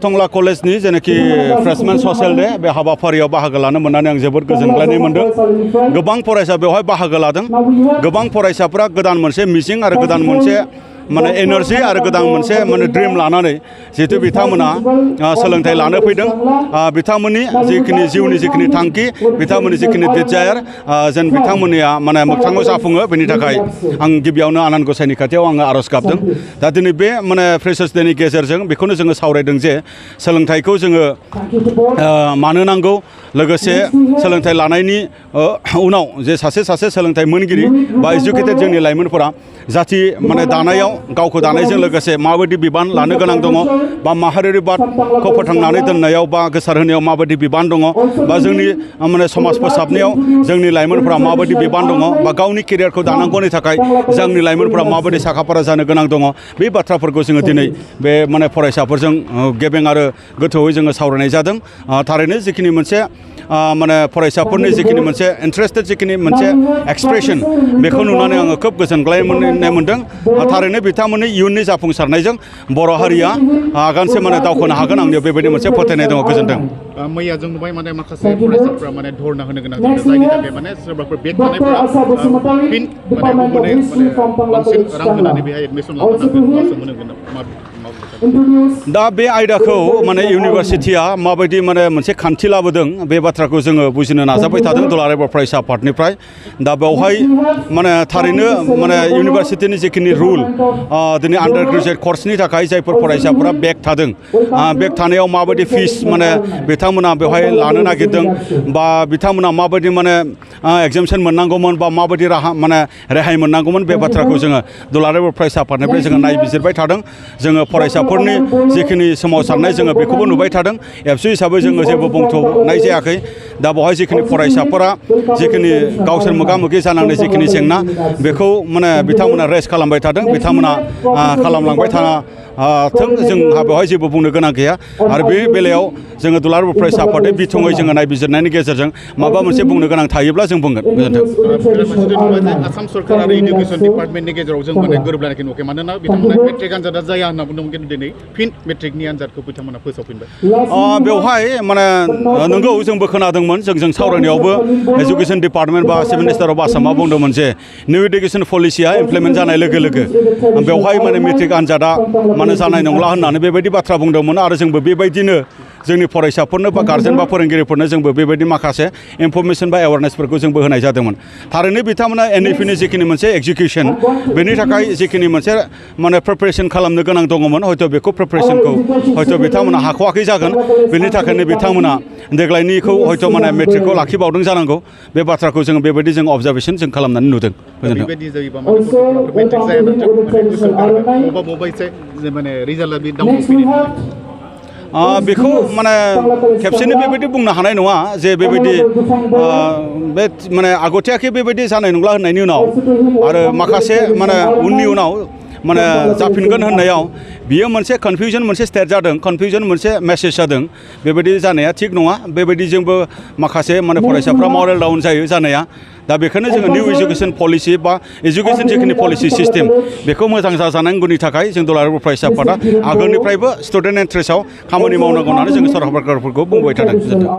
टंला कलेजनि जेनाखि फ्रेशमेन ससियेल डे बे हाबाफारियाव बाहागो लानो मोननानै आं जोबोद गोजोनग्लायनाय मोनदों। गोबां फरायसा बेवहाय बाहागो लादों। गोबां फरायसाफोरा गोदान मोनसे मिजिं आरो गोदान मोनसे माने एनार्जि आरो गोदान मोनसे माने ड्रिम लानानै जिहेतु बिथांमोना सोलोंथाइ लानो फैदों। बिथांमोननि जिखिनि जिउनि जिखिनि थांखि बिथांमोननि जिखिनि डिजायार जेन बिथांमोननिया माने मोगथाङाव जाफुङो बेनि थाखाय आं गिबियावनो आनान गसाइनि खाथियाव आङो आर'ज गाबदों। दा दिनै बे माने फ्रेसार्स डेनि गेजेरजों बेखौनो जोङो सावरायदों जे सोलोंथाइखौ जोङो मानो नांगौ, लोगोसे सोलोंथाइ लानायनि उनाव जे सासे सोलोंथाइ मोनगिरि बा एजुकेटेड जोंनि लाइमोनफोरा जाथि माने दानायाव गावखौ दानायजों लोगोसे माबायदि बिबान लानो गोनां दङ, बा माहारियारिबादखौ फोथांनानै दोननायाव बा गोसारहोनायाव माबायदि बिबान दङ, बा जोंनि माने समाज फोसाबनायाव जोंनि लाइमोनफोरा माबायदि बिबान दङ, बा गावनि केरियारखौ दानांगौनि थाखाय जोंनि लाइमोनफोरा माबायदि साखाफारा जानो गोनां दङ, बे बाथ्राफोरखौ जोङो दिनै बे माने फरायसाफोरजों गेबें आरो गोथौयै जोङो सावरायनाय जादों। थारैनो जिखिनि मोनसे माने फरायसाफोरनि जिखिनि मोनसे इन्टारेस्टेड जिखिनि मोनसे एक्सप्रेसन बेखौ नुनानै आङो खोब गोजोनग्लायनाय मोनदों। थारैनो बिथांमोननि इयुननि जाफुंसारनायजों बर' हारिया आगानसे माने दावखोनो हागोन, आंनियाव बेबायदि मोनसे फोथायनाय दङ। गोजोन्थों। मैया जों नुबाय माने माखासे फरायसाफोरा माने धरना होनो गोनां जादों, जायनि थाखाय माने सोरबाफोर बेक थानायफोरा फिन माने बांसिन रां होनानै बेहाय एडमिसन लानांगोन। दा बे आयदाखौ माने इउनिभारसिटिया माबायदि माने मोनसे खान्थि लाबोदों बे बाथ्राखौ जोङो बुजिनो नाजाबाय थादों दुलाराय बर' फरायसा आफादनिफ्राय। दा बेवहाय माने थारैनो माने इउनिभारसिटिनि जिखिनि रुल दिनै आन्डार ग्रेजुएट कर्सनि थाखाय जायफोर फरायसाफोरा बेक थादों, बेक थानायाव माबायदि फिस माने बिथांमोना बेवहाय लानो नागिरदों, बा बिथांमोना माबायदि माने एगजामसन मोननांगौमोन, बा माबायदि राहा माने रेहाय मोननांगौमोन, बे बाथ्राखौ जोङो दुलाराय बर' फरायसा आफादनिफ्राय जोङो नायबिजिरबाय थादों। जोङो फरायसाफोरनि जिखिनि सोमावसारनाय जोङो बेखौबो नुबाय थादों। एबसु हिसाबै जोङो जेबो बुंथ'नाय जायाखै। दा बेवहाय जिखिनि फरायसाफोरा जिखिनि गावसोर मोगा मोगि जानांनाय जिखिनि जेंना बेखौ माने बिथांमोना रेस्ट खालामबाय थादों, बिथांमोना खालामलांबाय थों, जोंहा बेवहाय जेबो बुंनो गोनां गैया। आरो बे बेलायाव जोङो दुलाराय बर' फरायसा आफादनि बिथङै जोङो नायबिजिरनायनि गेजेरजों माबा मोनसे बुंनो गोनां थायोब्ला जों बुंगोन। गोजोन्थों। आसाम सरकार आरो इडुकेसन डिपार्टमेन्टनि गेजेराव जों माने गोरोबलायनायखौ नुवाखै, मानोना बिथांमोना मेट्रिक आनजादा जाया होनना बुंदोंमोन, खिन्थु दिनै फिन मेट्रिकनि आनजादखौ बिथांमोना फोसावफिनबाय। बेवहाय माने नंगौ, जोंबो खोनादोंमोन, जों सावरायनायावबो एजुकेसन डिपार्टमेन्ट बा चिफ मिनिस्टार अफ आसामा बुंदोंमोन जे निउ इडुकेसन पलिसिया इमप्लिमेन्ट जानाय लोगो लोगो बेवहाय माने मेट्रिक आनजादा माने जानाय नंला होननानै बेबायदि बाथ्रा बुंदोंमोन। आरो जोंबो बेबायदिनो जोंनि फरायसाफोरनो बा गार्जेन बा फोरोंगिरिफोरनो जोंबो बेबायदि माखासे इनफरमेसन बा एवारनेसफोरखौ जोंबो होनाय जादोंमोन। थारैनो बिथांमोना एनइपिनि जिखिनि मोनसे एग्जिकिउसन बेनि थाखाय जिखिनि मोनसे माने प्रिपेरेसन खालामनो गोनां दङमोन, हयथ' बेखौ प्रिपेरेसनखौ हयथ' बिथांमोना हाख'वाखै जागोन। बेनि थाखायनो बिथांमोना देग्लायनिखौ हयथ' माने मेट्रिकखौ लाखिबावदों जानांगौ। बे बाथ्राखौ जोङो बेबायदि जों अबजारभेसन जों खालामनानै नुदों। बेबायदि जायोबा माने मेट्रिक जायाना माने रिजाल्टआ बे डाउन फैयो। बेखौ माने खेबसेनो बेबायदि बुंनो हानाय नङा जे बेबायदि बे माने आगथियाखै बेबायदि जानाय नंला होननायनि उनाव आरो माखासे माने उननि उनाव माने जाफिनगोन होननायाव बियो मोनसे कनफिउजन मोनसे स्टेट जादों, कनफिउजन मोनसे मेसेज जादों। बेबायदि जानाया थिग नङा। बेबायदिजोंबो माखासे माने फरायसाफ्रा मरेल डाउन जायो जानाया। दा बेखायनो जोङो निउ इडुकेसन पलिसि बा इडुकेसन जिखिनि पलिसि सिस्टेम बेखौ मोजां जाजानांगौनि थाखाय जों दुलाराय बर' फरायसा आफादा आगोलनिफ्रायबो स्टुडेन्ट इन्ट्रेस्टआव खामानि मावनांगौ होननानै जोङो सरकारफोरखौ बुंबाय थादों।